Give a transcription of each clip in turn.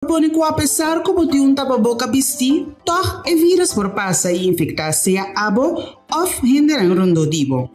Pone ku apesar ku bo tin un tapaboka bistí, tòg e vírus por pasa i infektá sea abo òf hendenan rondó di bo.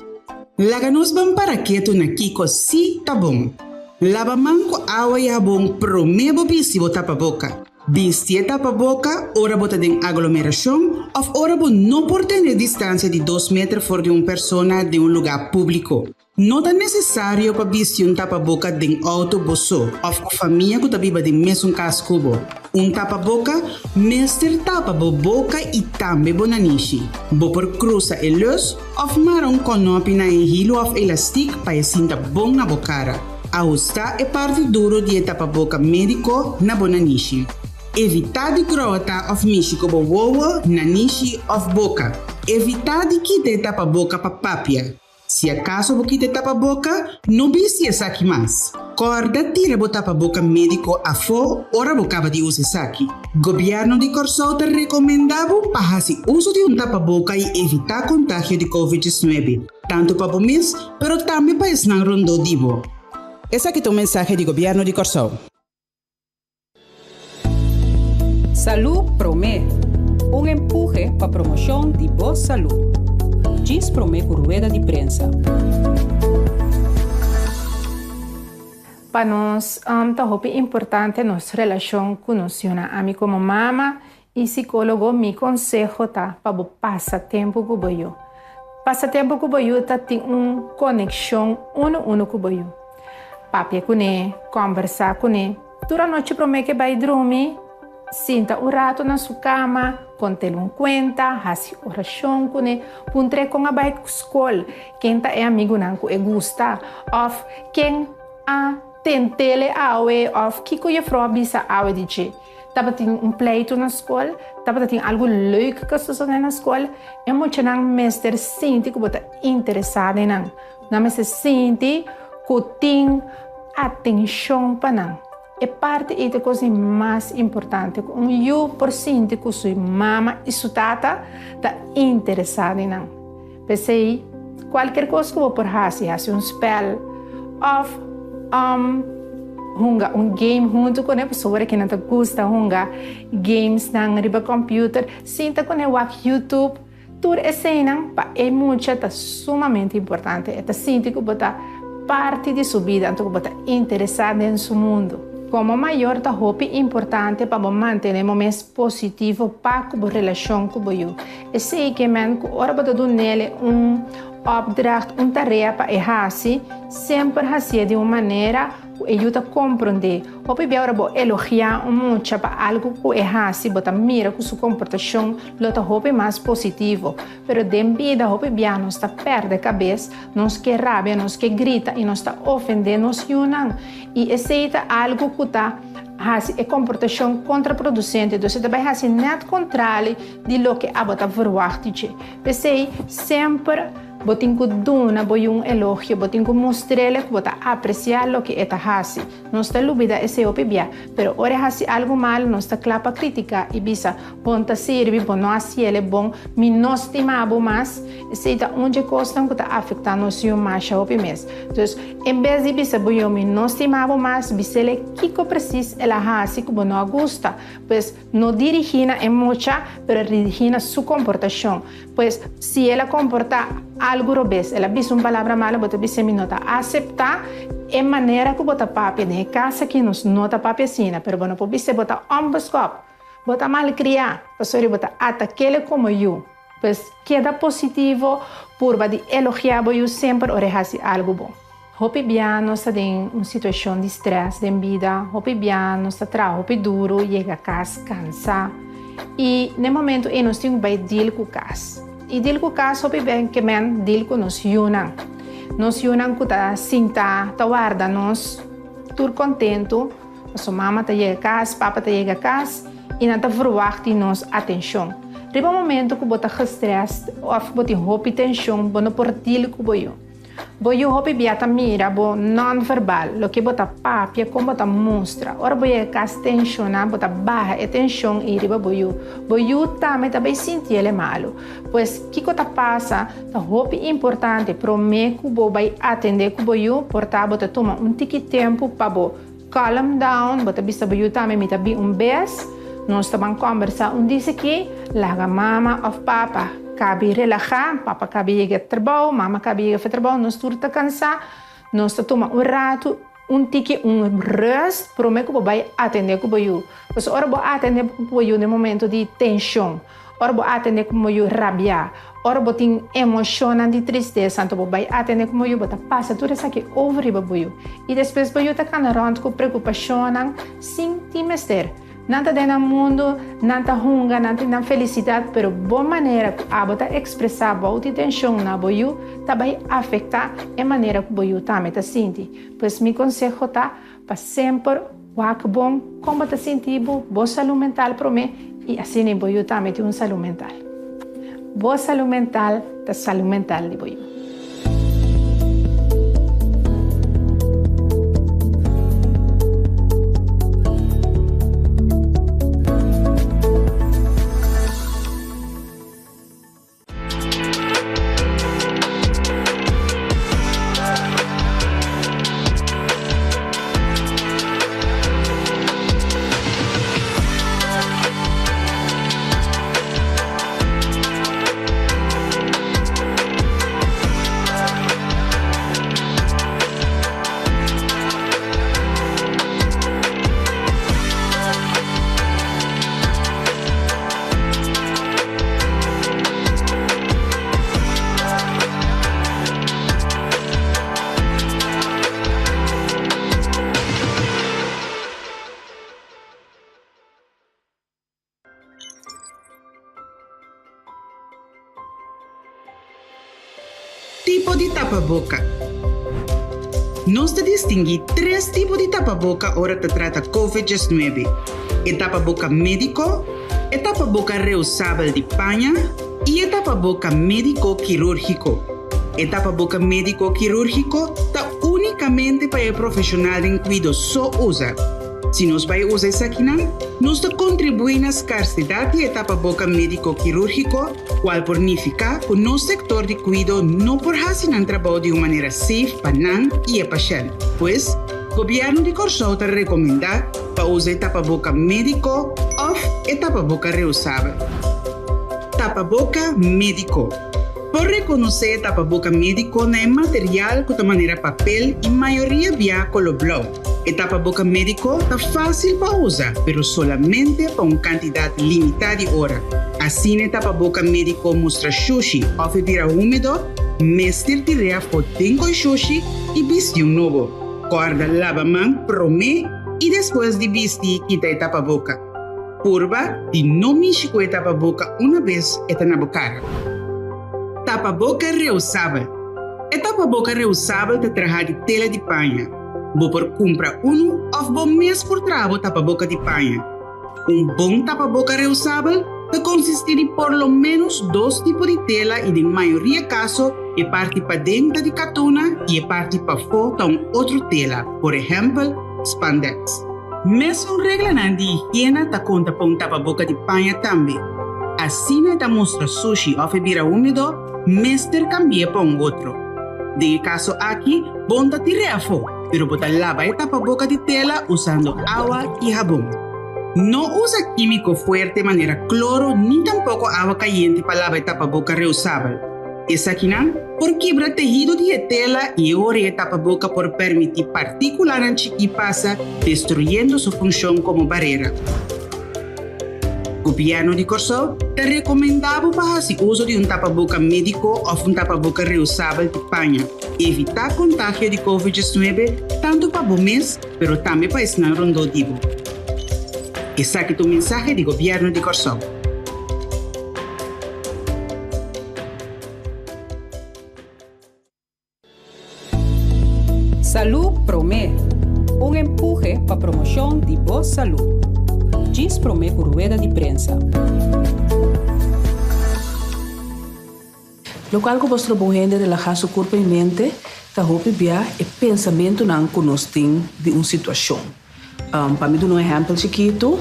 Laga nos ban para ketu na kiko sí ta bon. Laba man ku awa i habon promé bo bisti bo tapaboka. Bisti e tapaboka ora bo ta den aglomerashon òf ora bo no por tene distansia di dos meter for di un persona den un lugá públiko. No ta nesesario pa bisti un tapaboka den outo bo so òf ku famia ku ta biba den mesun kas ku bo. Un tapaboka mester tapa bo boka i tambe bo nanishi. Bo por krusa e lus òf mara un kònòpi na e hilu òf elastik pa e sinta bon na bo kara. Ahustá e parti duru di e tapaboka médiko na bo nanishi. Evitá di grota òf mishi ku bo wowo, nanishi òf boka. Evitá di kita e tapaboka pa papia. Si akaso bo kita e tapaboka, no bisti esaki mas. Kòrda tira bo tapaboka médiko afó ora bo kaba di usa esaki. Gobièrnu di Kòrsou ta rekomendá bo pa hasi uso di un tapaboka i evitá kontagio di Covid 19, tantu pa bo mes, pero tambe pa esnan rondó di bo. Esaki ta un mensahe di Gobièrnu di Kòrsou. Salú Promé, un empuhe pa promoshon di bo salú. Djis promé ku rueda di prensa. Pa nos ta hopi importante nos relashon ku nos yunan. Ami komo mama i sikólogo mi konseho ta pa bo pasa tempu ku bo yu. Pasa tempu ku bo yu ta tin un konekshon unu unu ku bo yu. Papia kuné, kòmbersá kuné. Tur anochi promé ke bai drumi, sinta un ratu na su kama, kont'el un kuenta, hasi orashon kuné, puntr'é kon a bai skol, ken ta e amigunan ku e gusta, òf ken a tent'el e awe, òf kiko jefrou a bisa awe di dje. Tabatin un pleitu na skol, tabata tin algu leuk ku a sosodé na skol. E muchanan mester sinti ku bo ta interesá den nan. Nan mester sinti ku tin atenshon pa nan. E parti ei ta e kos di mas importante, ku un yu por sinti ku su mama i su tata ta interesá den nan. P'esei, kualker kos ku bo por hasi, hasi un spèl òf hunga un game huntu kuné, pasobra kinan ta gusta hunga gamesnan riba kòmpiuter, sinta kuné wak YouTube. Tur eseinan pa e mucha ta sumamente importante. E ta sinti ku bo ta parti di su bida, anto ku bo ta interesá den su mundu. Komo mayor ta hopi importante pa bo mantené bo mes positivo pa ku bo relashon ku bo yu. Esei ke men ku ora bo ta dun'el un opdracht, un tarea pa e hasi, semper hasié di un manera ku e yu ta komprondé. Hopi bia ora bo elogiá un mucha pa algu ku e hasi, bo ta mira ku su komportashon lo ta hopi mas positivo. Pero den bida hopi bia nos ta pèrdè kabes, nos ke rabia, nos ke grita i nos ta ofendé nos yunan. I esei ta algu ku ta hasi e komportashon kontraprodusente. Dus e ta bai hasi nèt kontrali di loke abo ta verwagt di dje. P'esei, semper bo tin ku duna bo yu un elogio, bo tin ku mustr'el ku bo ta apresiá loke e ta hasi. Nos ta lubidá esei hopi bia, pero ora e hasi algu malu nos ta kla pa kritiká i bisa, Bon ta sirbi, bo no hasi el e bon, mi no stima bo mas. Esei ta un dje kosnan ku ta afektá nos yu masha hopi mes. Dus, en bes di bisa bo yu mi no stima bo mas, bis'el kiko presis el a hasi ku bo no a gusta. Pues, no dirigí na e mucha, pero dirigí na su komportashon. Pues, si el a komportá algu robes, el a bisa un palabra malu, bo ta bis'é, Mi no ta aseptá e manera ku bo ta papia. Den e kas akí nos no ta papia asina. Pero bo no por bis'é, Bo ta ònbeskòp, bo ta malkriá, pasobra bo ta atak'é komo yu. Pues, keda positivo, purba di elogiá bo yu semper ora e hasi algu bon. Hopi bia nos ta den un situashon di strès den bida, hopi bia nos ta traha hopi duru, yega kas kansá i n'e momentu ei nos tin ku bai dil ku kas. I dil ku kas hopi bia ke men dil ku nos yunan. Nos yunan ku ta sinta ta warda nos tur kontentu pasobra mama ta yega kas, papa ta yega kas i nan ta verwagt di nos atenshon. Riba momentu ku bo ta gestrèst òf bo tin hopi tenshon bo no por dil ku bo yu. Bo yu hopi bia ta mira bo non-verbal, loke bo ta papia, kon bo ta mustra. Ora bo yega kas tenshoná, bo ta baha e tenshon ei riba bo yu. Bo yu tambe ta bai sinti el e malu. Pues, kiko ta pasa? Ta hopi importante promé ku bo bai atendé ku bo yu, por ta bo ta tuma un tiki tempu pa bo. Calm down, bo ta bisa bo yu tambe mi ta bin un bes, nos ta ban kombersá un dis aki, laga mama òf papa kabi relahá, papa kabi yega trabou, mama kabi yega for trabou, nos tur ta kansá, nos ta tuma un ratu, un tiki un rust promé ku bo bai atendé ku bo yu. Pasobra ora bo atendé ku bo yu den momento di tenshon, Ora bo atende ku bo yu rabiá, ora bo tin emoshonnan di tristesa, anto bo bai atende ku bo yu, bo ta pasa tur esaki over riba bo yu. I despues bo yu ta kana rònt ku preokupashonnan sin tin mester. Nan ta den nan mundu, nan ta hunga, nan tin nan felisidat, pero bo manera ku abo ta ekspresá bou di tenshon na bo yu ta bai afektá e manera ku bo yu tambe ta sinti. Pues mi konseho ta pa semper Wak bon kon bo ta sinti bo, bo salú mental promé i asina bo yu tambe tin un salú mental. Bo salú mental ta salú mental di bo yu. Tipo di tapaboka. Nos ta distinguí tres tipo di tapaboka ora ta trata Covid 19, e tapaboka médiko, e tapaboka reusabel di paña i e tapaboka médiko kirúrgiko. E tapaboka médiko kirúrgiko ta únikamente pa e profeshonal den kuido so usa. Si nos bai usa esakinan, nos ta kontribuí na skarsedat di e tapaboka médiko kirúrgiko, kual por nifiká ku nos sektor di kuido no por hasi nan trabou di un manera safe pa nan i e pashènt. Pues, Gobièrnu di Kòrsou ta rekomendá pa usa e tapaboka médiko òf e tapaboka reusabel. Tapaboka médiko. Por rekonosé e tapaboka médiko na e material ku ta manera papel i mayoria bia koló blou. E tapaboka médiko ta fásil pa usa, pero solamente pa un kantidat limitá di ora. Asina e tapaboka médiko mustra shushi òf e bira húmedo, mester tir'é afó den koi shushi i bisti un nobo. Kòrda laba man promé i despues di bisti kita e tapaboka. Purba di no mishi ku e tapaboka una bes e ta na bo kara. Tapaboka reusabel. E tapaboka reusabel ta traha di tela di paña. Bo por kumpra unu òf bo mes por traha bo tapaboka di paña. Un bon tapaboka reusabel ta konsistí di por lo ménos dos tipo di tela i den mayoria kaso e parti paden ta di katuna i e parti pafó ta un otro tela, por ehèmpel, spandex. Mesun reglanan di higiena ta konta pa un tapaboka di paña tambe. Asina e ta mustra sushi òf e bira húmedo, mester kambi'é pa un otro. Den e kaso aki, bon ta tir'é afó, pero bo ta laba e tapaboka di tela usando awa i habon. No usa kímiko fuerte manera kloro ni tampoko awa kayente pa laba e tapaboka reusabel. Esakinan por kibra tehido di e tela i e ora e tapaboka por permití partíkulanan chikí pasa, destruyendo su funshon komo barera. Gobièrnu di Kòrsou ta rekomendá bo pa hasi uso di un tapaboka médiko òf un tapaboka reusabel di paña. Evitá kontagio di Covid 19 tantu pa bo mes pero tambe pa esnan rondó di bo. Esaki ta un mensahe di Gobièrnu di Kòrsou. Salú Promé, un empuhe pa promoshon di bo salú. Djis promé ku rueda di prensa. Lokual ku bos troba un hende relahá su kurpa i mente ta hopi bia e pensamentunan ku nos tin di un situashon. Pa mi duna un ehèmpel chikitu,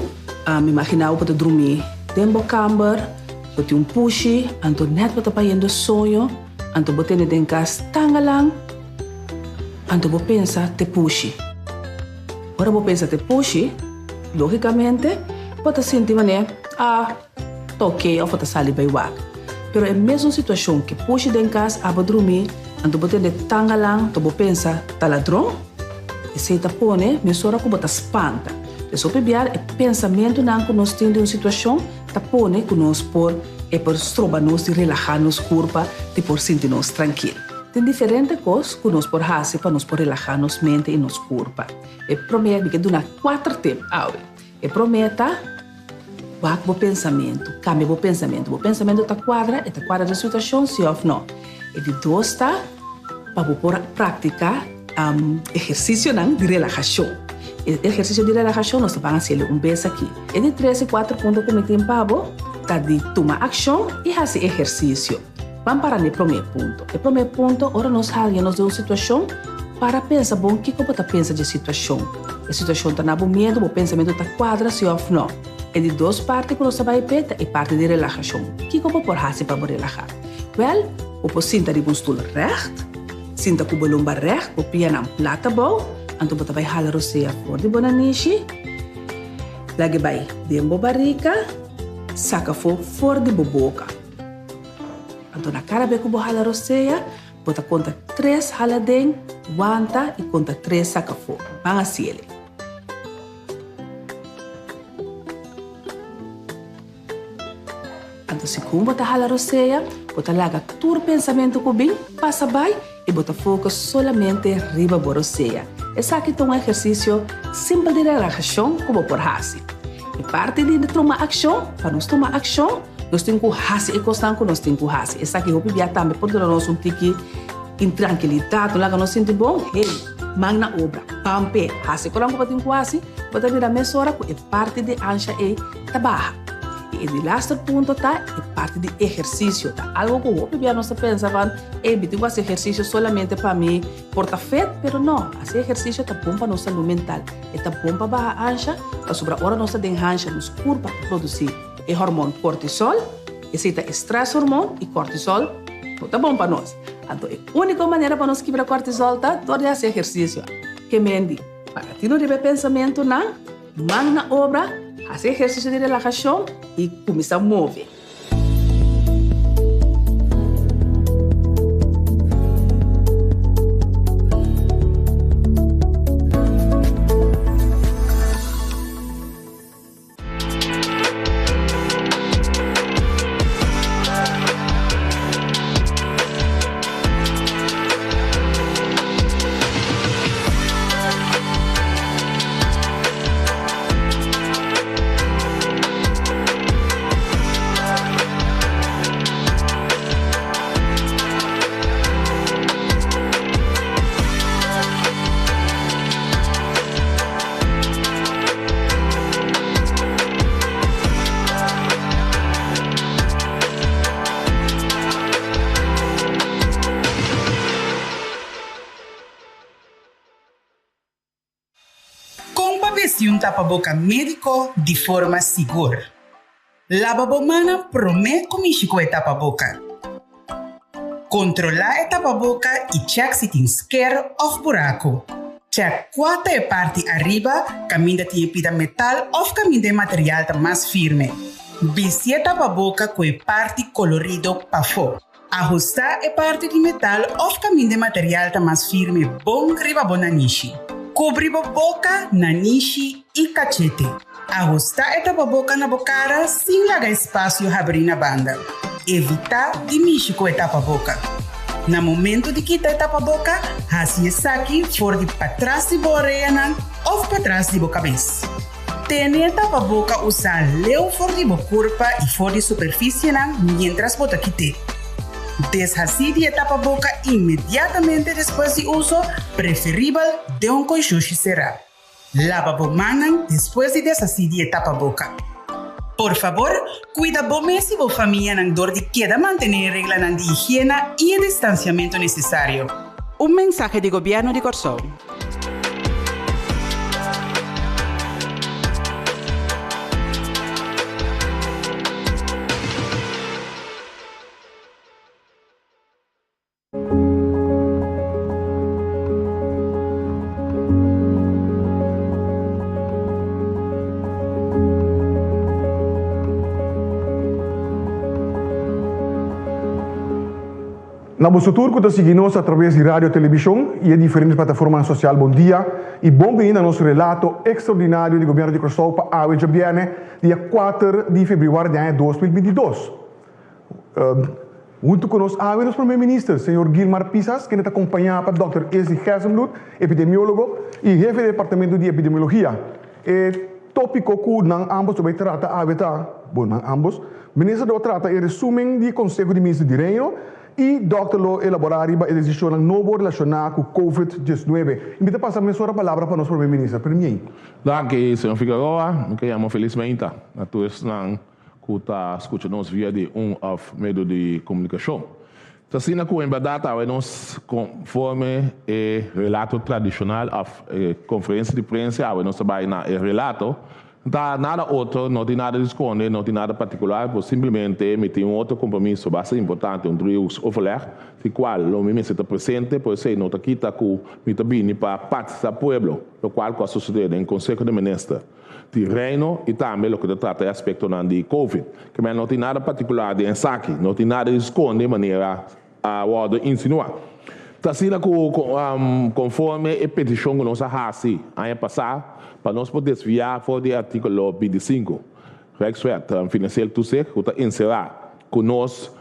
mi imaginá bo ta drumí den bo kamber, bo tin un pushi, anto nèt bo ta bayendo soño, Anto bo tene den kas tangalang, anto bo pensa te pushi. Ora bo pensa te pushi, lógikamente bo ta sinti manera, ah, ta oké òf bo ta sali bai wak. Pero e mesun situashon ku pushi den kas abo drumí, anto bo tende tangalan, anto bo pensa, ta ladron? Esei ta pone mesora ku bo ta spanta. Des hopi biaha e pensamentunan ku nos tin di un situashon ta pone ku nos por e por stroba nos di relahá nos kurpa, di por sinti nos trankil. Tin diferente kos ku nos por hasi pa nos por relahá nos mente i nos kurpa. E promé, mi ke duna kuater tip awe. E promé ta, wak bo pensamentu, kambia bo pensamentu. Bo pensamentu ta kuadra, e ta kuadra den situashon, si òf nò. E di dos ta, pa bo por praktiká ehersisionan di relahashon. E ehersisio di relahashon nos ta ban hasiel un bes aki. E di tres i kuater punto ku mi tin pa bo ta di tuma akshon i hasi ehersisio. Ban para na e promé punto. E promé punto, ora nos haña nos den un situashon, para pensa bon kiko bo ta pensa dje situashon. E situashon ta na bo miedu, bo pensamentu ta kuadra si òf nò. E di dos parti ku nos ta bai p'e ta e parti di relahashon. Kiko bo por hasi pa bo relahá? Wèl, bo por sinta riba un stul règt, sinta ku bo lomba règt, bo pianan plat abou, anto bo ta bai hala rosea for di bo nanishi, lag'e bai den bo barika, saka afó for di bo boka. Anto na kada be ku bo hala rosea, bo ta konta tres hala den, wanta i konta tres saka afó. Ban hasiel. Anto segun bo ta hala rosea, bo ta laga tur pensamentu ku bin pasa bai i bo ta focus solamente riba bo rosea. Esaki ta un ehersisio simpel di relahashon ku bo por hasi. E parti di tuma akshon, pa nos tuma akshon, nos tin ku hasi e kosnan ku nos tin ku hasi. Esaki hopi bia tambe por duna nos un tiki intrankilidat, no laga nos sinti bon. Hey, man na obra, ban p'e, hasi e kosnan ku bo tin ku hasi, bo ta mira mesora ku e parti di ansha ei ta baha. I e di laster punto ta e parti di ehersisio. Ta algo ku hopi bia nos ta pensa van, ey, mi tin ku hasi ehersisio solamente pa mi por ta fit, pero no, hasi ehersisio ta bon pa nos salú mental. E ta bon pa baha ansha, pasobra ora nos ta den hansha nos kurpa ta produsí e hormon kortisol, esei ta e stress hormon i kortisol no ta bon pa nos. Anto e úniko manera pa nos kibra kortisol ta dor di hasi ehersisio. Ke mendi, paga tino riba e pensamentunan, man na obra, hasi ehersisio di relahashon i kuminsá move. Kon pa bisti un tapaboka médiko di forma sigur? Laba bo mannan promé ku mishi ku e tapaboka. Kontrolá e tapaboka i chèk si tin sker òf buraku. Chèk kua ta e parti ariba kaminda tin e pida metal òf kaminda e material ta mas firme. Bisti e tapaboka ku e parti kolorido pafó. Ahustá e parti di metal òf kaminda e material ta mas firme bon riba bo nanishi. Kubri bo boka, nanishi i kachete. Ahustá e tapaboka na bo kara sin laga espasio habrí na banda. Evitá di mishi ku e tapaboka. Na momentu di kita e tapaboka, hasi esaki for di patras di bo oreanan òf patras di bo kabes. Tene e tapaboka usá leu for di bo kurpa i for di superfisienan miéntras bo ta kit'é. Deshasí di e tapaboka inmediatamente despues di uso, preferibel den un koishushi será. Laba bo mannan despues di deshasí di e tapaboka. Por fabor, kuida bo mes i bo famianan dor di keda mantené e reglanan di higiena i e distansiamentu nesesario. Un mensahe di Gobièrnu di Kòrsou. Na boso tur ku ta sigui nos atraves di radio, televishon i e diferente plataformanan sosial bon dia i bon bini na nos relato ekstraordinario di Gobièrnu di Kòrsou pa awe djabièrnè dia kuater di febrüari di aña 2022. Huntu ku nos awe nos Prome Minister señor Gilmar Pisas kende ta kompañá pa dòkter Esli Gerstenbluth, epidemiólogo i hefe di departamento di epidemiologia. E tópiko ku nan ámbos lo bai trata awe ta, bon nan ámbos, Minister lo trata e resumen di Konseho di Minister di Reino i dòkter lo elaborá riba e desishonnan nobo relashoná ku Covid 19. I mi ta pasa mesora palabra pa nos Prome Minister. Premier. Danki, señor Figueroa. Mi ke yama felis meinta na tur esnan ku ta skucha nos via di un òf medio di komunikashon. Ta asina ku en bèrdat awe nos konforme e relato tradishonal òf e konferensia di prensa awe nos ta bai na e relato. No ta nada otro, no tin nada di skonde, no tin nada partikular, pero simplemente mi tin un otro kompromiso basta importante, un driehoeksoverleg, di kual lo mi mester ta presente, por esei no ta kita ku mi ta bini pa partisipá pueblo, lokual ku a sosodé den Konseho di Minister. Di Reino i tambe loke ta trata e aspektonan di Covid. Ke men no tin nada partikular den esaki, no tin nada di skonde manera a wòrdu insinuá. Ta asina ku konforme e petishon ku nos a hasi aña pasá pa nos por desviá for di e artíkulo 25 Rijkswet Financieel Toezicht ku ta enserá ku nos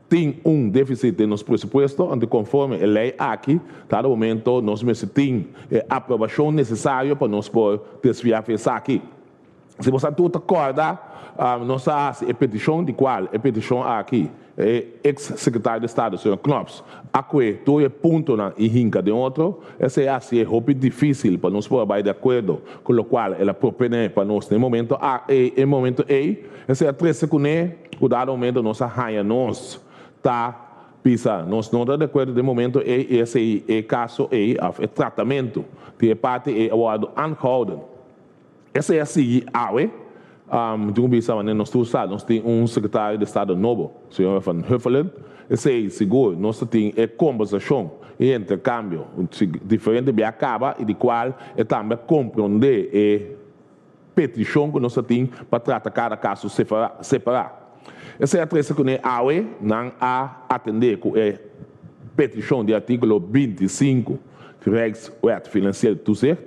Tin un deficit den nos presupuesto, anto conforme e ley aki, cada momento nos mester tin e aprobacion necesario pa nos por desvia for esaki. Si boso tur ta corda, nos a haci e peticion, di cual e peticion aki e ex secretario di estado, señor Knops, a cue tur e puntonan y hinca den otro. Esey a haci'e hopi dificil pa nos por a bay di acuerdo cu locual el a propone pa nos na e momento ey, e momento ey. Esey a trece cune. Ku dado momento nos a haña nos ta bisa nos no ta di akuerdo den momento ei i esei e kaso ei òf e tratamentu di e parti ei a wòrdu aangehouden. Esei a sigui awe. Mi tin ku bisa manera nos tur sa nos tin un sekretario di estado nobo, señor Van Huffelen. Esei sigur nos ta tin e kombersashon i interkambio diferente bia kaba i di kual e tambe a komprondé e petishon ku nos ta tin pa trata kada kaso separá. Esei a trese kuné awe nan a atendé ku e petishon di artíkulo 25 di Rijkswet Financieel Toezicht,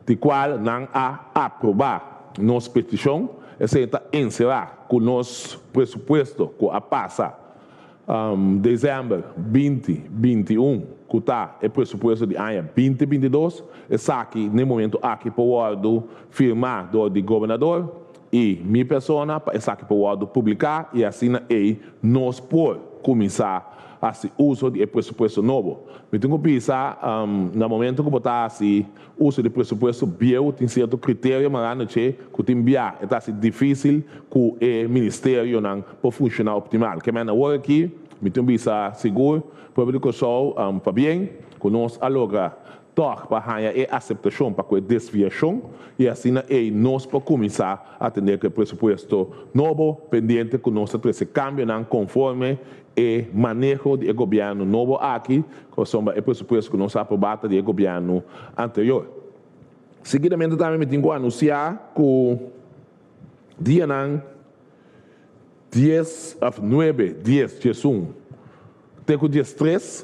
di kual nan a aprobá nos petishon. Esei ta enserá ku nos presupuesto ku a pasa Desèmber 2021 ku ta e presupuesto di aña 2022, esaki n'e momento aki por wòrdu firmá dor di gobernador i mi persona pa esaki por wòrdu publiká i asina ei nos por kuminsá hasi uso di e presupuesto nobo. Mi tin ku bisa na momento ku bo ta hasi Uso di presupuesto bieu tin sierto kriterio mará na dje ku tin bia e ta hasi difísil ku e ministerionan por funshoná optimal. Ke men awor aki mi tin bisa sigur pueblo di Kòrsou pabien ku nos a logra tòg pa haña e aseptashon pa ku e desviashon i asina ei nos por kuminsá atendé ku e presupuesto nobo pendiente ku nos ta trese kambionan konforme E maneho di e gobièrnu nobo aki, pasobra e presupuesto ku nos a aprobá ta di e gobièrnu anterior. Seguidamente tambe mi tin ku anunsiá ku dianan 10 òf 9, 10, 11 te ku 13,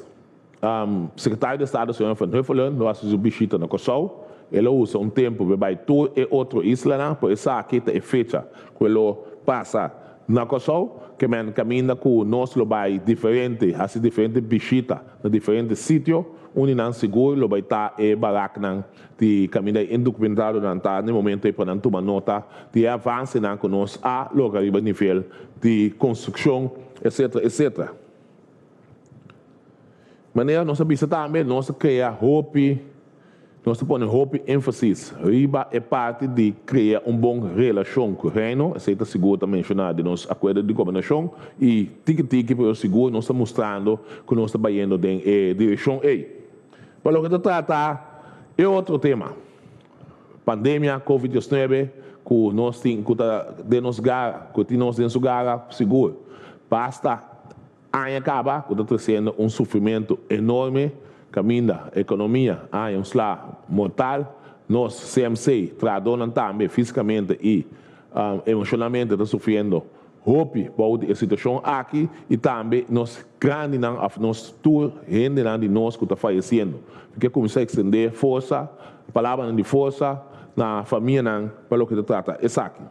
Sekretario di Estado señor Van Huffelen lo hasi su bishita na Kòrsou. E lo usa un tempu pa e bai tur e otro islanan, por esaki ta e fecha ku e lo pasa na Kòrsou. Ke men kaminda ku nos lo bai diferente, hasi diferente bishita na diferente sitio. Un di nan sigur lo bai ta e baraknan di kaminda e indokumentadonan ta na e momento ei pa nan tuma nota di e avansenan ku nos a logra riba nivel di konstrukshon, etcetera, etcetera. Manera nos a bisa tambe, nos ta krea hopi, nos ta pone hopi énfasis riba e parti di krea un bon relashon ku Reino, esei ta sigur ta menshoná den nos akuerdo di gobernashon i tiki tiki pero sigur nos ta mustrando ku nos ta bayendo den e direkshon ei. Pa loke ta trata e otro tema, pandemia covid 19 ku nos tin ku ta den nos gara, ku tin nos den su gara sigur basta. Aña kaba ku ta tresiendo un sufrimentu enorme kaminda ekonomia haña un sla mortal. Nos CMC trahadónan tambe físikamente i emoshonalmente ta sufriendo. hopi bou di e situashon aki i tambe nos grandinan òf nos tur hendenan di nos ku ta fayesiendo. Mi ke kuminsá ekstendé forsa, palabranan di forsa na famianan pa loke ta trata esaki.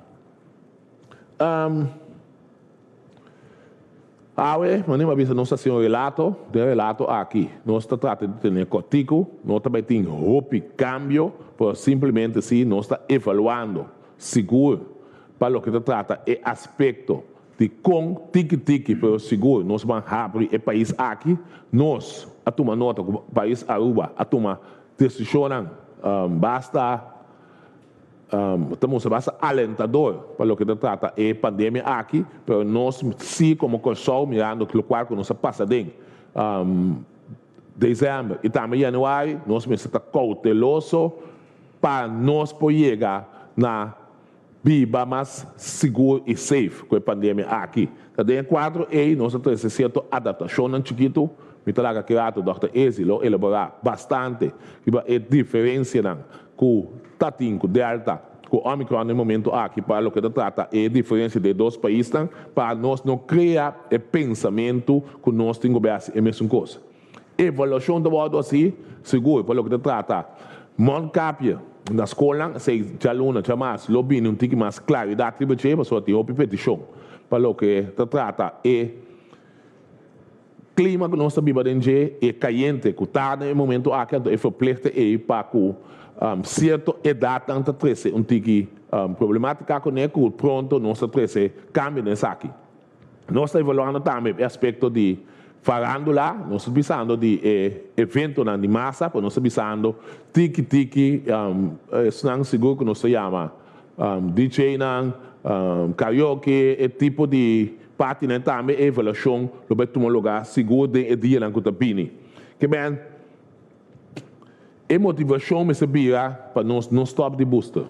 Awe, manera mi a bisa nos ta hasi un relato, den e relato aki nos ta trata di tene kòrtiku, no ta bai tin hopi kambio, pero simplemente si nos ta evaluando sigur pa loke ta trata e aspekto di kon tiki tiki pero sigur nos ban habri e pais aki. Nos a tuma nota ku pais Aruba a tuma desishonnan basta ta mustra basta alentador pa loke ta trata e pandemia aki, pero nos si komo Kòrsou mirando lokual ku nos a pasa den desèmber i tambe yanüari nos mester ta kouteloso pa nos por yega na biba mas sigur i safe ku e pandemia aki. Ta den e kuadro ei nos a trese sierto adaptashonnan chikitu. Mi ta laga ki rato dòkter Ezi lo elaborá bastante riba e diferensianan ku ta tin ku Delta ku Omicron na e momento aki pa loke ta trata e diferensia den e dos paisnan pa nos no krea e pensamentu ku nos tin ku bai hasi e mesun kos. Evaluashon ta wòrdu hasi sigur pa loke ta trata mondkapje na skolnan, esei djaluna djamas lo bini un tiki mas klaridat riba dje pasobra tin hopi petishon pa loke ta trata e klima ku nos ta biba den dje i e kayente ku ta den e momento aki anto e verplichte ei pa ku sierto edatnan ta trese un tiki problematika kuné ku pronto nos ta trese kambio den esaki. Nos ta evaluando tambe e aspekto di farandula, nos ta bisando di e eventonan di masa, pero nos ta bisando tiki tiki esnan sigur ku nos ta yama DJ-nan, karaoke, e tipo di partinan tambe e evaluashon lo bai tuma lugar sigur den e dianan ku ta bini. Ke men e motivashon mester bira pa nos no stòp di booster.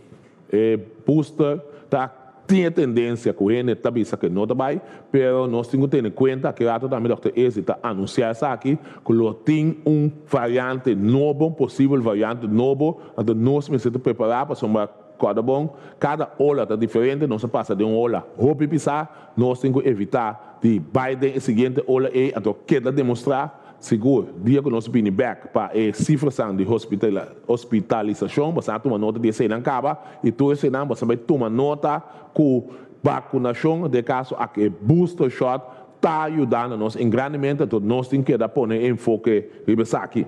E booster ta tin e tendensia ku hende ta bisa ku e no ta bai, pero nos tin ku tene kuenta, aki rato tambe dòkter Ezi ta anunsiá esaki, ku lo tin un variante nobo, un posibel variante nobo, anto nos mester ta prepará pasobra kòrda bon, kada ola ta diferente, nos a pasa den un ola hopi pisá, nos tin ku evitá di bai den e siguiente ola ei, anto keda demostrá Sigur, dia ku nos bini bèk pa e sifrasan di hospitalisashon, boso a tuma nota di eseinan kaba, i tur eseinan boso a bai tuma nota ku bakunashon, den e kaso aki e booster shot, ta yudando nos en grandemente, anto nos tin keda pone e enfoke riba esaki.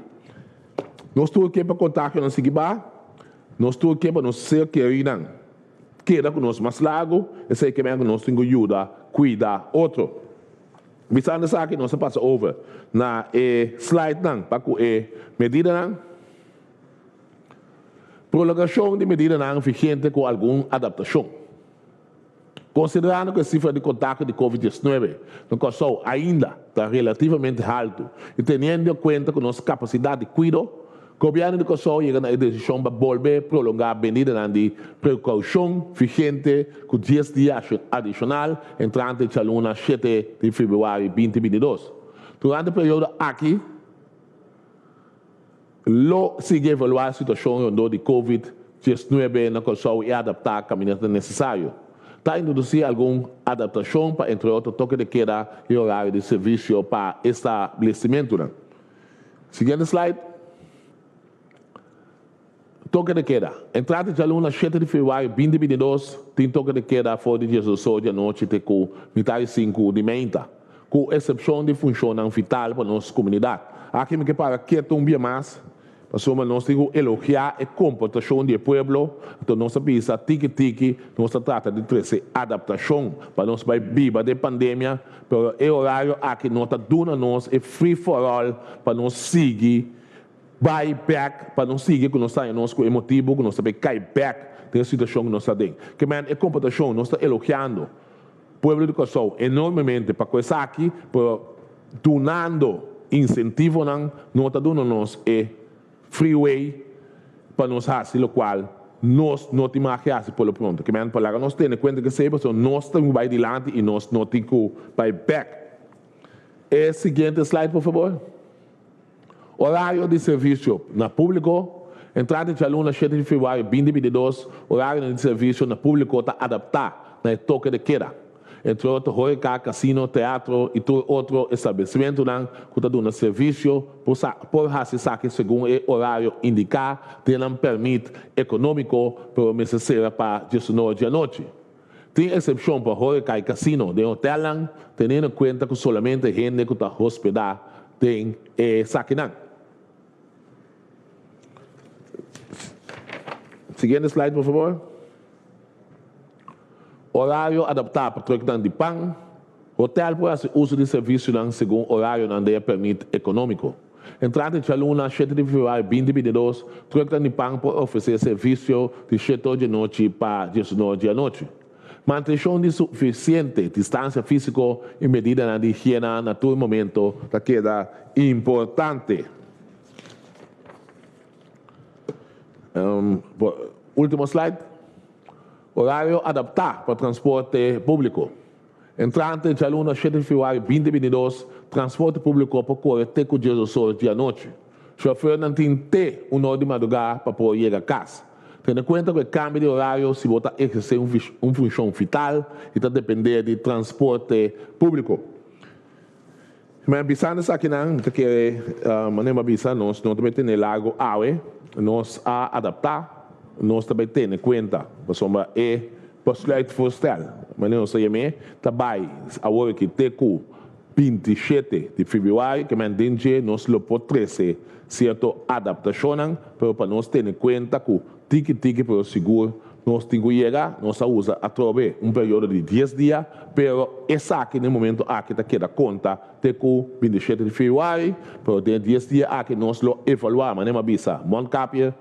Nos tur ke pa kontagionan sigui baha, nos tur ke pa nos ser kerinan keda ku nos mas largu, esei ke men ku nos tin ku yuda kuida otro. Bisando esaki nos a pasa over na e slidenan pa ku e medidanan. Prolongashon di medidanan vigente ku algun adaptashon. Konsiderando ku e sifra di kontakto di covid 19 na Kòrsou ainda ta relativamente haltu i teniendo kuenta ku nos kapasidat di kuido, Gobièrnu di Kòrsou yega na e desishon pa bolbe prolongá medidanan di prekoushon vigente ku dies dia adishonal entrante djaluna shete di febrüari 2022. Durante e periodo aki lo sigui evaluá e situashon rondó di covid 19 na Kòrsou i adaptá kaminda ta nesesario. Ta introdusí algun adaptashon pa entre otro toke de keda i orario di servisio pa establesimentunan. Siguiente slide. Toke de keda. Entrante djaluna shete di febrüari 2022 tin toke de keda for di diesdos di anochi te ku mitad di sinku di meinta, ku eksepshon di funshonnan vital pa nos komunidat. Aki mi ke para ketu un bia mas Pasobra nos tin ku elogiá e komportashon di e pueblo, anto nos a bisa tiki tiki nos ta trata di trese adaptashon pa nos bai biba den pandemia, pero e orario aki no ta duna nos e free for all pa nos sigui bai bèk, pa nos sigui ku nos ta haña nos ku e motibu ku nos ta bai kai bèk den e situashon ku nos ta den. Ke men e komportashon nos ta elogiando pueblo di Kòrsou enormemente pa ku esaki, pero Dunando insentivonan no ta duna nos e freeway pa nos hasi lokual nos no tin mag hasi por lo pronto. Ke men por laga nos tene kuenta ku esei pasobra nos tin ku bai dilanti i nos no tin ku bai bek. E siguiente slide por fabor. Orario di servisio na públiko, Entrante djaluna shete di febrüari 2022, orarionan di servisio na públiko ta adaptá na e toke de keda. Entre otro horeca, casino, teatro y tur otro establecimentonan cu ta duna servicio por sa por haci esaki segun e orario indica den nan permit economico pero mester cera pa diesunor di anochi. Tin excepcion pa horeca y casino den hotelnan teniendo en cuenta cu solamente hende cu ta hospeda den esakinan. Siguiente slide por favor. Orario adaptá pa trucknan di pan. Hotel por hasi uso di servisionan segun orarionan den e permit ekonómiko. Entrante djaluna, shete di febrüari binti bintidos, trucknan di pan por ofresé servisio di shete or di anochi pa diesunor di anochi. Mantenshon di sufisiente distansia físiko i medidanan di higiena na tur momento ta keda importante. Último slide. Orario adaptá pa transporte públiko. Entrante djaluna shete di febrüari binti bintidos, transporte públiko por kore te ku diesdos or di anochi. Shòfernan tin te un or di madrugá pa por yega kas. Tene kuenta ku e kambio di orario si bo ta ehersé un funshon vital i ta dependé di transporte públiko. Ma bisando esakinan, mi ta kere manera mi a bisa, nos no ta bay tene largo awe, nos a adapta, nos ta bay tene cuenta, pasobra e besluitvoorstel, manera nos ta yam'e, ta bay awor aki te cu 27 di februari, ke men den dje nos lo por trece cierto adaptacionnan, pero pa nos tene cuenta cu tiki tiki pero sigur Nos tin ku yega, nos a usa atrobe un periodo di dies dia, pero esaki na e momento aki ta keda konta te ku 27 di febrüari, pero den e dies dia aki nos lo evaluá, manera mi a bisa, Mondkapje,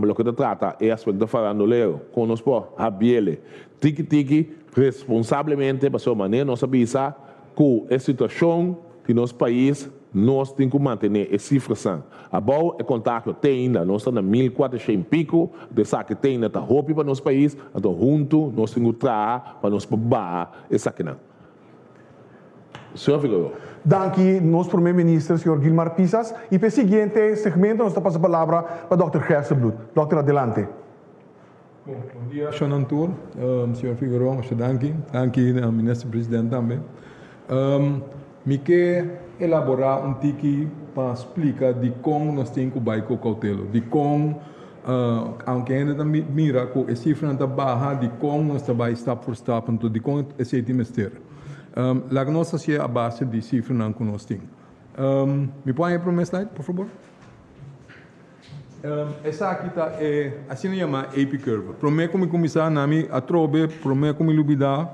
loke ta trata e aspekto farandolero, kon nos por habiele tiki tiki, responsablemente, pasobra manera nos a bisa ku e situashon di nos pais, Nos tin ku mantené e sifrasan abou, e kontagio te ainda nos ta na 1400 i piku, anto esaki te ainda ta hopi pa nos pais, anto huntu nos tin ku traha pa nos por baha esakinan. Señor Figueroa. Danki nos Prome Minister señor Gilmar Pisas y pa e siguiente segmento nos ta pasa palabra pa Dòkter Gerstenbluth. Dòkter adelante. Bon, bon dia Shonan tur, señor Figueroa masha danki, danki na Minister President tambe. Mi ke elabora un tiki pa splika dikon nos tin ku bai ku koutelo, dikon aunke hende ta mira ku e sifranan ta baha, dikon nos ta bai stap for stap, anto dikon esei tin mester. Laga nos hasié a base di sifranan ku nos tin. Mi por haña e prome slide por fabor? Esaki ta e asina yamá AP curve. Promé ku mi kuminsá na mi atrobe, promé ku mi lubidá,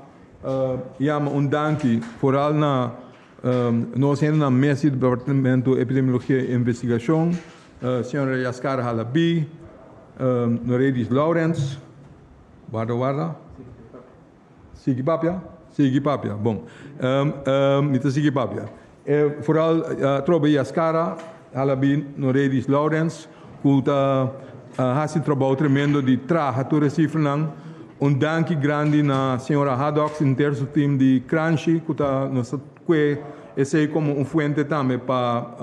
yama un danki foral na nos hendenan mes di Departamento Epidemiologia i Investigashon, señora Yaskara Halabi, Noredis Lourens, warda warda. Sigui papia? Sigui papia. Bon. Mi ta sigui papia. Vooral atrobe Yaskara, Halabi, Noredis, Lawrence, ku ta hasi trabou tremendo di traha tur e sifranan. Un danki grandi na señora Haddox i henter su team di Kranshi ku ta nos ta kue esei komo un fuente tambe pa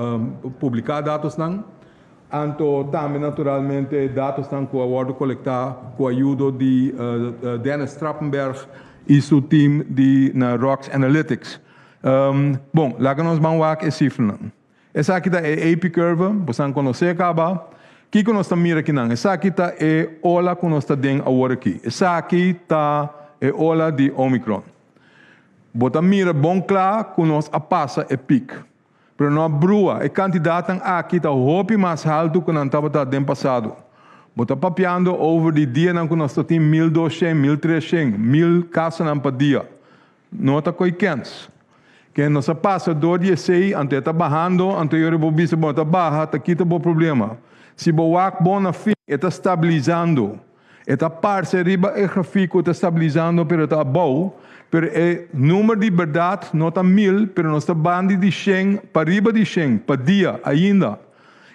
publiká datosnan. Anto tambe naturalmente datosnan ku a wòrdu kolektá ku ayudo di Dennis Trappenberg i su team di na Rocks Analytics. Bon, laga nos ban wak e sifranan. Esaki ta e AP curve, bosan konosé kaba. Kiko nos ta mira akinan? Esaki ta e ola ku nos ta den awor aki. Esaki ta e ola di Omicron. Bo ta mira bon kla ku nos a pasa e pik. Pero no a brua, e kantidatnan aki ta hopi mas haltu ku nan tabata den pasado. Bo ta papiando over di dianan ku nos ta tin 1200, 1300, 1000 kasonan pa dia. No ta koi kens. Ken nos a pasa dor di esei, anto e ta bahando, anto yori bo bisa bo ta baha, ta kita bo problema. Si bo wak bon na fin, e ta stabilizando. E ta parse riba e grafik ku ta stabilizando pero ta abou, pero e numer di bèrdat no ta 1000 pero nos ta bandi di shen pariba di shen pa dia ainda.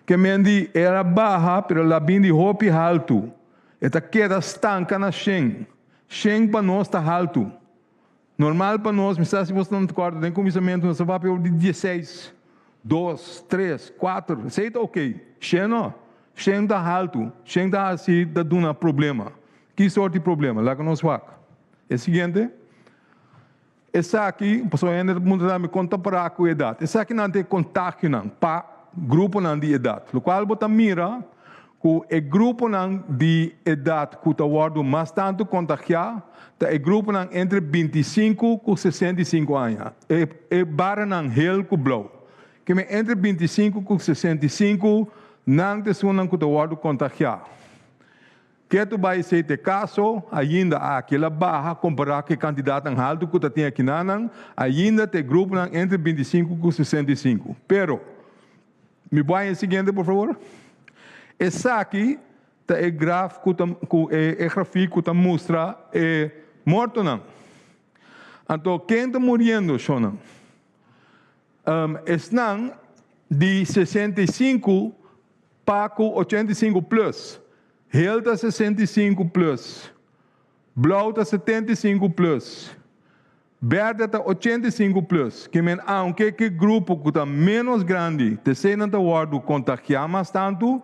Ke men di el a baha pero el a bin di hopi haltu. E ta keda stanka na shen. Shen pa nos ta haltu. Normal pa nos, mi sa si boso ta kòrda den kuminsamentu nos ta papia over di dieseis, dos, tres, kuater, esei ta okey. Shen no, shen ta haltu, shen ta hasi ta duna problema. Ki sort di problema? Laga nos wak. E siguiente. Esaki, pasobra hende ta puntra tambe kon ta pará ku edat. Esakinan ta e kontagionan pa gruponan di edat, lokual bo ta mira ku e gruponan di edat ku ta wòrdu mas tantu kontagiá ta e gruponan entre 25 ku 65 aña, e e baranan hel ku blou. Keme entre 25 ku 65 nan ta esunnan ku ta wòrdu kontagiá. Ketu bai esei ta e kaso, ainda aki el a baha kompará ku e kantidatnan haltu ku ta tin akinanan, ainda ta e gruponan entre 25 ku 65. Pero, mi bo haña e siguiente por favor? Esaki ta e graf ku ta ku e e grafik ku ta mustra e mortonan. Anto ken ta muriendo, shonnan? Esnan di 65 pa ku 85 plus. Hel ta 65 plus. Blou ta 75 plus. Berde ta 85 plus. Ke men aunke ke grupo ku ta ménos grandi teseinan ta wòrdu kontagiá mas tantu,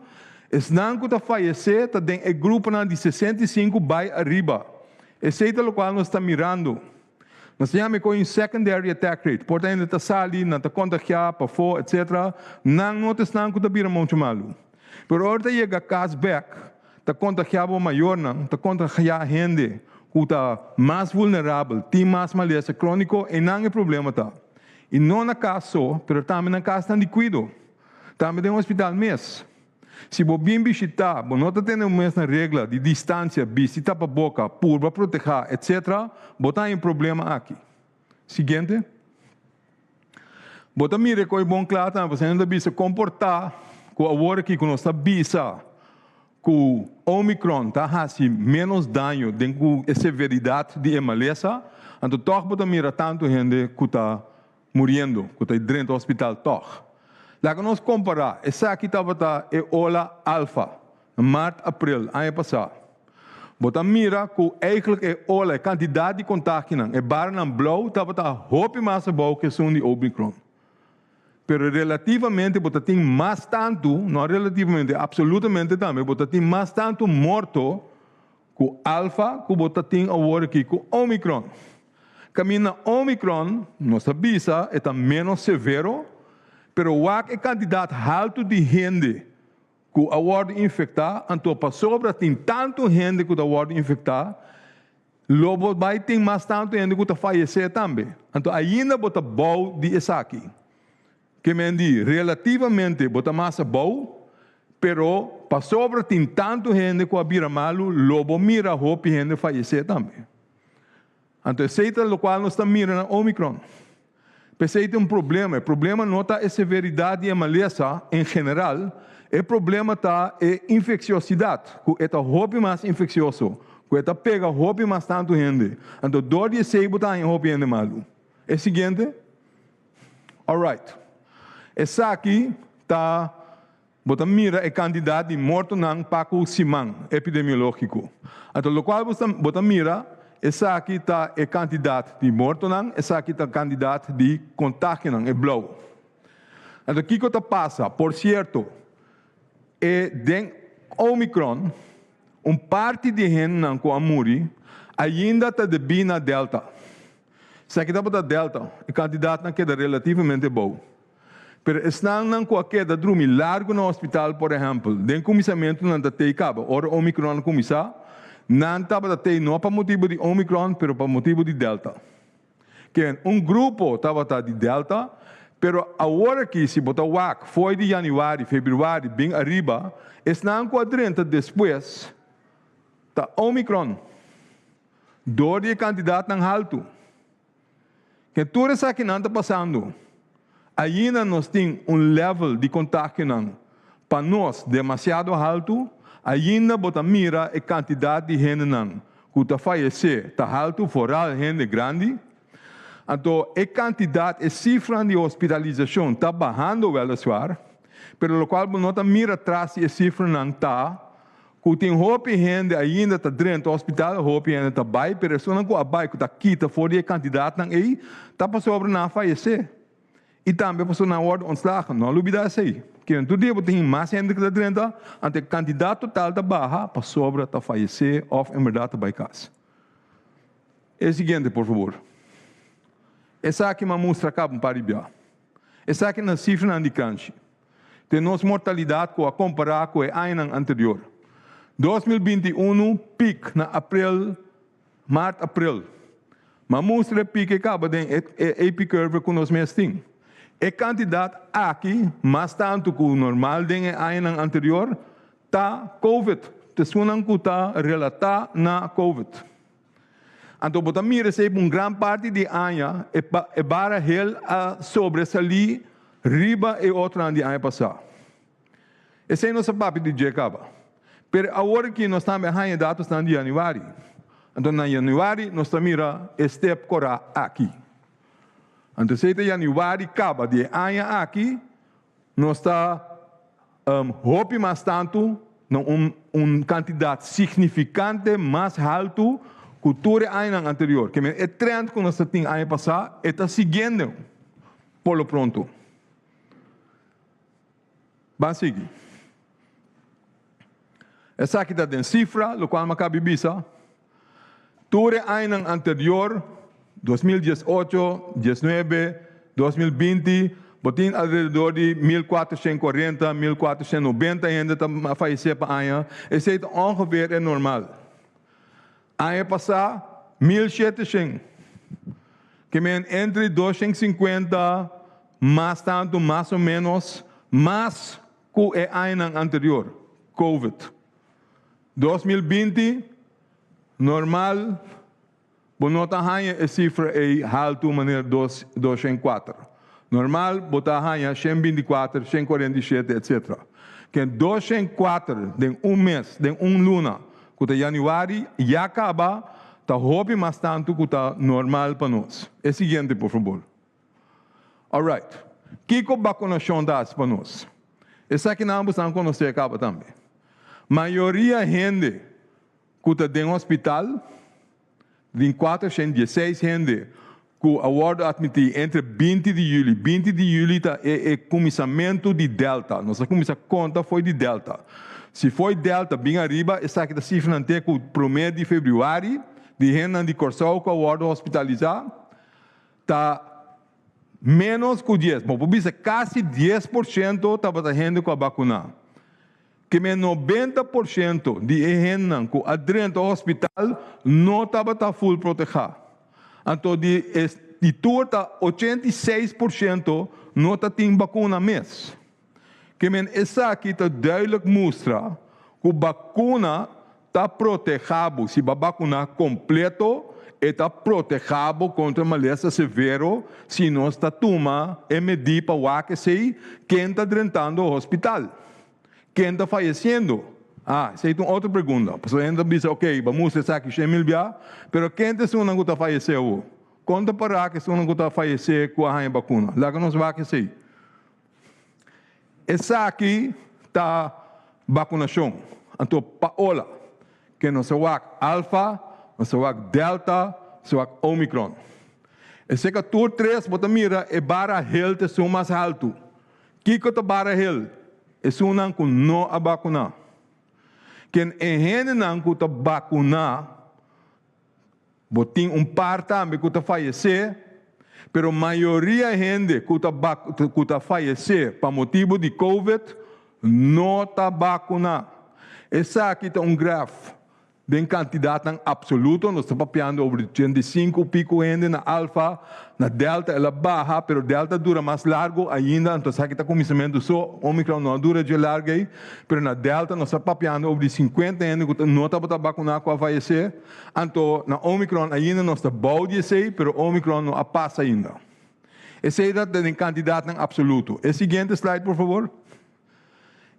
esnan ku ta fayesé ta den e gruponan di 65 bai ariba. Esei ta lokual nos ta mirando. Nos ta yama e kos un secondary attack rate. Por ta hende ta sali, nan ta kontagiá pafó, etcetera. Nan no ta esnan ku ta bira muchu malu. Pero ora ta yega kas bèk, ta kontagiá bo mayornan, ta kontagiá hende ku ta mas vulnerabel, tin mas malesa króniko, einan e problema ta. I no na kas so, pero tambe na kasnan di kuido, tambe den hospital mes. Si bo bin bishitá, bo no ta tene bo mes na regla di distansia, bisti tapaboka, purba protehá, etc. Bo ta haña e problema aki. Siguiente. Bo ta mira e kos bon kla tambe, pasobra nan ta bisa komportá ku awor aki ku nos ta bisa ku Omicron ta hasi ménos daño den ku e severidat di e malesa, anto tòg bo ta mira tantu hende ku ta muriendo, ku ta drenta hospital tòg. Laga nos kompará, esaki tabata e ola alfa, na mart, aprel, aña pasá. Bo ta mira ku eigentlik e ola, e kantidat di kontagionan, e baranan blou tabata hopi mas abou ku esun di Omicron. Pero relativamente bo ta tin mas tantu, no relativamente, absolutamente tambe, bo ta tin mas tantu morto ku alfa ku bo ta tin awor aki ku Omicron. Kaminda Omicron, nos ta bisa, e ta ménos severo, pero wak e kantidat haltu di hende ku a wòrdu infektá, anto pasobra tin tantu hende ku ta wòrdu infektá, lo bo bai tin mas tantu hende ku ta fayesé tambe. Anto ainda bo ta bou di esaki. Ke men di, relativamente bo ta mas abou, pero pasobra tin tantu hende ku a bira malu, lo bo mira hopi hende fayesé tambe. Anto esei ta lokual nos ta mira na Omicron. P'esei tin un problema. E problema no ta e severidat di e malesa en general, e problema ta e infeksiosidad, ku e ta hopi mas infeksioso, ku e ta pega hopi mas tantu hende. Anto dor di esei bo ta haña hopi hende malu. E siguiente. Alright. Esaki ta, bo ta mira e kantidat di mortonan pa ku siman epidemiológiko. Anto lokual bo ta bo ta mira, esaki ta e kantidat di mortonan, esaki ta kantidat di kontagionan, e blou. Anto kiko ta pasa? Por sierto, e den Omicron, un parti di hendenan ku a muri ainda ta debí na Delta. Esaki tabata Delta, e kantidatnan keda relativamente bou. Pero esnannan ku a keda drumi largu na hospital, por ehèmpel, den kuminsamentu nan ta tei kaba. Ora Omicron a kuminsá, nan tabata tei no pa motibu di Omicron, pero pa motibu di Delta. Ken, un grupo tabata di Delta, pero awor aki si bo ta wak fo'i di yanüari, febrüari bin ariba, esnan ku a drenta despues ta Omicron. Dor di e kantidatnan haltu. Ke tur esakinan ta pasando, ainda nos tin un level di kontagionan pa nos demasiado haltu, ainda bo ta mira e kantidat di hendenan ku ta fayesé ta haltu, foral hende grandi. Anto e kantidat, e sifranan di hospitalisashon ta bahando wèleswar, pero lokual bo no ta mira tras di e sifranan ta Ku tin hopi hende ainda ta drenta hospital, hopi hende ta bai, pero esunnan ku a bai ku ta kita for di e kantidatnan ei, ta pasobra nan a fayesé. I tambe pasobra nan a wòrdu ontslagen. No lubidá esei. Kier tur dia bo tin mas hende ku ta drenta, anto e kantidat total ta baha pasobra ta fayesé òf en bèrdat ta bai kas. E siguiente, por fabor. Esaki m'a mustra kaba un par di bia. Esaki na sifranan di kranshi. Te nos mortalidat ku a kompará ku e añanan anterior. 2021 pik na aprel, mart aprel. M'a mustra e pik e kaba den e AP curve ku nos mes tin. E kantidat aki mas tantu ku normal den e añanan anterior ta covid, tesunnan ku ta relatá na covid. Anto bo ta mira esei pa un gran parti di aña e bara hel a sobresalí riba e otronan di aña pasá. Esei nos a papia di dje kaba. Pero awor aki nos tambe a haña datosnan di yanüari. Anto na yanüari nos ta mira e step korá aki. Anto esei ta yanüari kaba di e aña aki nos ta hopi mas tantu na un un kantidat signifikante mas haltu ku tur e añanan anterior. Ke men e trend ku nos ta tin aña pasá e ta siguiendo por lo pronto. Ban sigui. Esaki ta den sifra, lokual mi a kabi bisa. Tur e añanan anterior, 2018, 19, 2020, bo tin alrededor di 1440, 1490 hende ta fayesé pa aña. Esei ta ongeveer e normal. Aña pasá, 1700. Ke men entre 250 mas tantu, mas o ménos, mas ku e añanan anterior, Covid. 2020, normal bo no ta haña e sifra ei haltu manera dos 204. Normal bo ta haña 124, 147, etcetera. Ken 204 den un mes, den un luna, ku ta yanüari, ya kaba ta hopi mas tantu ku ta normal pa nos. E siguiente por fabor. Alright. Kiko bakunashon ta hasi pa nos? Esakinan bo san konosé kaba tambe. Mayoria hende ku ta den hospital, tin 416 hende ku a wòrdu atmití entre 20 di yüli. 20 di yüli ta e e kuminsamentu di Delta. Nos a kuminsá konta fo'i di Delta. Si fo'i Delta bin ariba, esaki ta sifranan te ku promé di febrüari di hendenan di Kòrsou ku a wòrdu hospitalisá ta ménos ku dies, bo por bisa kasi 10% tabata hende ku a bakuná. Ke men 90% di e hendenan ku a drenta hospital no tabata ful protehá. Anto di e di tur ta 86% no ta tin bakuna mes. Ke men esaki ta duidelijk mustra ku bakuna ta protehá bo. Si bo a bakuná kompleto, e ta protehá bo kontra malesa severo si nos ta tuma e medí pa wak esei ken ta drentando hospital, ken ta fayesiendo. Ah, esei ta un otro pregunta. Pasobra hende ta bisa, ok, bo a mustra esaki 100,000 bia, pero ken ta esunnan ku ta fayesé awor? Kon ta pará ku esunnan ku ta fayesé ku a haña bakuna? Laga nos wak esei. Esaki ta bakunashon. Anto pa ola ke nos a wak alfa, nos a wak delta, nos a wak omicron. Esei ka tur tres bo ta mira e bara hel ta esun mas haltu. Kiko ta bara hel? Esunnan ku no a bakuná. Ken e hendenan ku ta bakuná Bo tin un par tambe ku ta fayesé, pero mayoria hende ku ta ku ta fayesé pa motibu di Covid no ta bakuná. Esaki ta un graf den kantidatnan apsoluto, nos ta papiando over di 85 piku hende na Alfa, na Delta el a baha, pero Delta dura mas largu ainda, anto esaki ta kuminsamentu so, Omicron no a dura dje largu ei, pero na Delta nos ta papiando over di 50 hende ku no tabata bakuná ku a fayesé. Anto na Omicron ainda nos ta bou di esei, pero Omicron no a pasa ainda. Esei ta den kantidatnan apsoluto. E siguiente slide por fabor.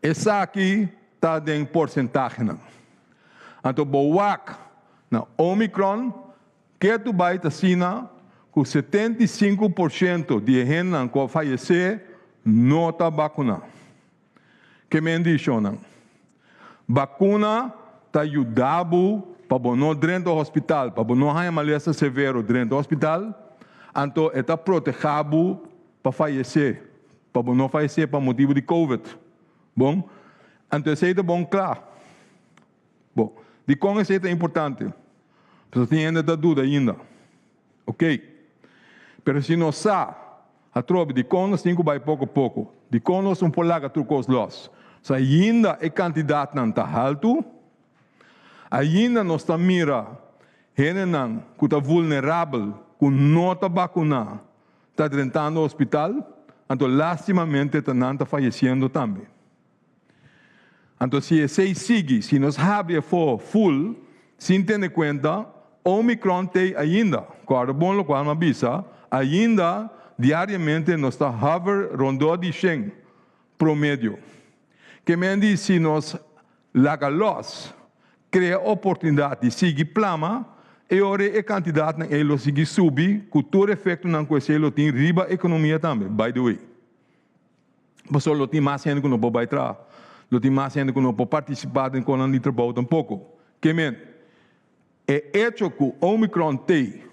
Esaki ta den porsentahenan. Anto bo wak na Omicron ketu bai ta asina ku 75% di e hendenan ku a fayesé no ta bakuná. Ke men di shonnan? Bakuna ta yuda bo pa bo no drenta hospital, pa bo no haña malesa severo drenta hospital, anto e ta proteha bo pa fayesé, pa bo no fayesé pa motibu di covid. Bon, anto esei ta bon kla. Bon, dikon esei ta importante? Pasobra tin hende ta duda ainda. Ok. Pero si nos sa atrobe dikon nos tin ku bai poko poko, dikon nos no por laga tur kos lòs, so ainda e kantidatnan ta haltu, ainda nos ta mira hendenan ku ta vulnerabel ku no ta bakuná ta drentando hospital, anto lastimamente ta nan ta fayesiendo tambe. Anto si esei sigui, si nos habri afó full sin tene kuenta, Omicron t'ei ainda. Kòrda bon lokual mi a bisa, ainda diariamente nos ta hover rondó di shen promedio. Ke men di si nos laga lòs, krea oportunidat di sigui plama, e ora e kantidatnan ei lo sigui subi ku tur efektonan ku esei lo tin riba ekonomia tambe, by the way. Pasobra lo tin mas hende ku no por bai traha. Lo tin mas hende ku no por partisipá den konan di trabou tampoko. Ke men, e echo ku Omicron t'ei,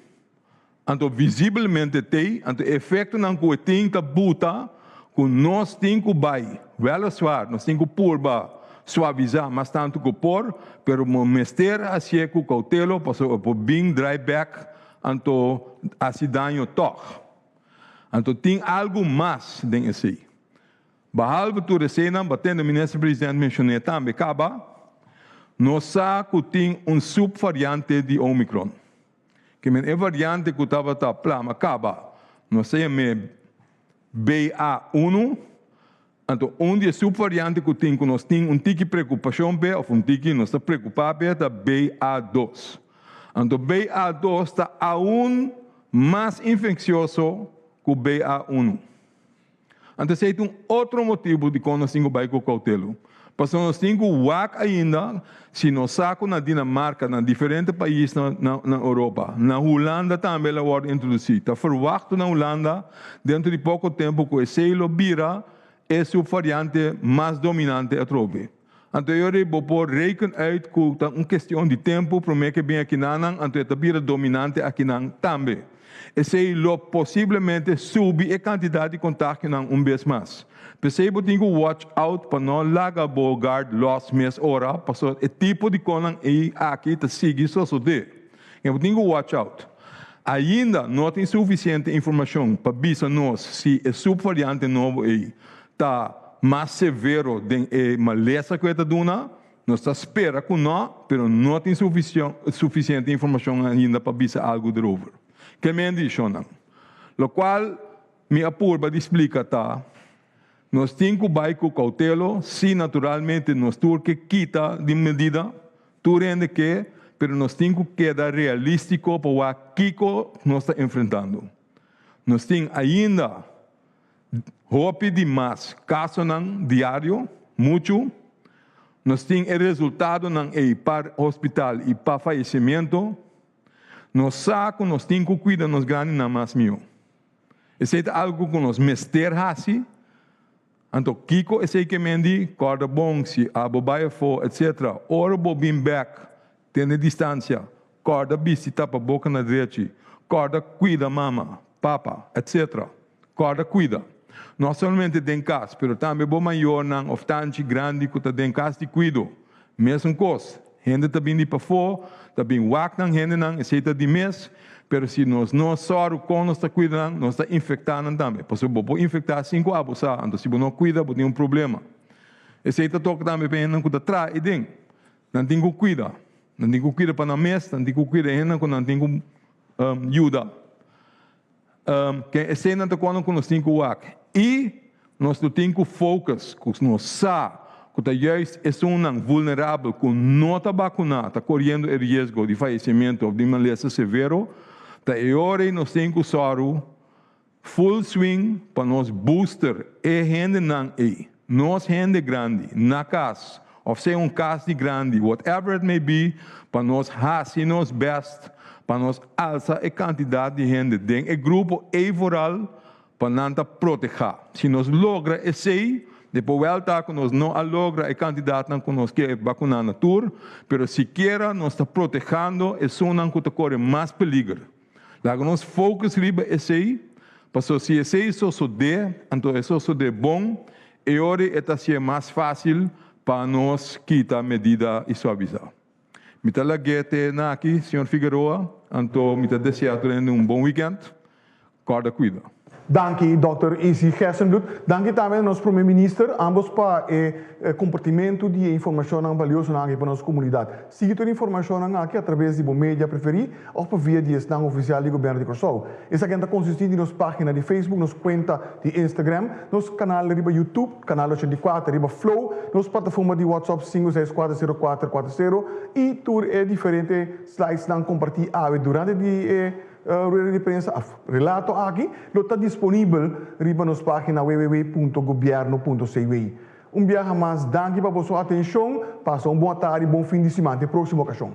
anto visiblemente t'ei, anto e efektonan ku e tin ta buta ku nos tin ku bai wèleswaar, nos tin ku purba suavisá mas tantu ku por, pero bo mester hasié ku koutelo pasobra e por bin drai bèk anto hasi daño tòg. Anto tin algu mas den esei. Bahalve tur eseinan, batende Minister President menshoné tambe kaba, nos sa ku tin un subvariante di Omicron. Ke men e variante ku tabata plama kaba, nos ta yam'é BA1, anto un di e subvariante ku tin ku nos tin un tiki preokupashon p'e òf un tiki nos ta preokupá p'e ta BA2. Anto BA2 ta aun mas infeksioso ku BA1. Anto esei ta un otro motibu dikon nos tin ku bai ku koutelu. Pasobra nos tin ku wak ainda si nos sa ku na Dinamarka, na diferente pais na na Europa, na Hulanda tambe el a wòrdu introdusí. Ta ferwachtu na Hulanda dentro di poko tempu ku esei lo bira e subvariante mas dominante atrobe. Anto e ora ei bo por reken uit ku ta un kestion di tempu promé ku e bin akinanan, anto e ta bira dominante akinan tambe. Esei lo posiblemente subi e kantidat di kontagionan un bes mas. P'esei bo tin ku watch out pa no laga bo guard lòs mes ora, pasobra e tipo di konan ei aki ta sigui sosodé. I bo tin ku watch out. Ainda no tin sufisiente informashon pa bisa nos si e subvariante nobo ei ta mas severo den e malesa ku e ta duna. Nos ta spera ku no, pero no tin sufisiente informashon ainda pa bisa algu derover. Ke men di, shonnan? Lokual mi a purba di splika ta, nos tin ku bai ku koutelo, si naturalmente nos tur ke kita di medida, tur hende ke, pero nos tin ku keda realístiko pa wak kiko nos ta enfrentando. Nos tin ainda Hopi di mas kasonan diario, muchu. Nos tin e resultadonan ei pa hospital i pa fayesimentu. Nos sa ku nos tin ku kuida nos grandinan mas mihó. Esei ta algu ku nos mester hasi. Anto kiko esei ke men di? Kòrda bon si abo bai afó etsetera. Ora bo bin bèk Tene distansia, kòrda bisti tapaboka na drechi, kòrda kuida mama, papa, etc. Kòrda kuida. No solamente den kas, pero tambe bo mayornan òf tanchi grandi ku ta den kas di kuido. Mesun kos, hende ta bin di pafó, ta bin wak nan hendenan, esei ta di mes, pero si nos no sòru kon nos ta kuida nan, nos ta infektá nan tambe. Pasobra bo por infektá sin ku abo sa, anto si bo no kuida bo tin un problema. Esei ta toka tambe pa e hendenan ku ta traha ei den. Nan tin ku kuida. Nan tin ku kuida pa nan mes, nan tin ku kuida e hendenan ku nan tin ku yuda. Ken eseinan ta kuando ku nos tin ku wak. I nos lo tin ku focus ku nos sa ku ta juist esunnan vulnerabel ku no ta bakuná ta koriendo e riesgo di fayesimentu òf di malesa severo. Ta e ora ei nos tin ku sòru full swing pa nos booster e hendenan ei, nos hende grandi, na kas of sea un kas di grandi, whatever it may be, pa nos hasi nos best pa nos alsa e kantidat di hende den e grupo ei vooral pa nan ta protehá. Si nos logra esei, depo wèl ta ku nos no a logra e kantidatnan ku nos ke bakuná na tur, pero sikiera nos ta protehando esunnan ku ta kore mas peliger. Laga nos focus riba esei, pasobra si esei sosodé, anto e sosodé bon, e ora e ta hacié mas fácil pa nos kita medida i suavisá. Mi ta lag'é te na aki, señor Figueroa, anto mi ta deseá tur hende un bon weekend. Kòrda kuida. Danki Dòkter Izzy Gerstenbluth. Danki tambe na nos Prome Minister, ambos pa e kompartimentu di e informashonnan baliosonan aki pa nos komunidat. Sigui tur e informashonnan aki atraves di bo media preferí òf pa via di esnan ofisial di Gobièrnu di Kòrsou. Esakinan ta konsistí di nos página di Facebook, nos kuenta di Instagram, nos kanal riba YouTube, Kanal 84 riba Flow, nos plataforma di WhatsApp 5640440 i tur e diferente slidesnan kompartí awe durante di e Rueda di prensa of relato aki lo ta disponibel riba nos pagina www.gobierno.cw. Un biaha mas danki pa boso atencion, pasa un bon atardi, bon fin di siman, te proximo ocasion.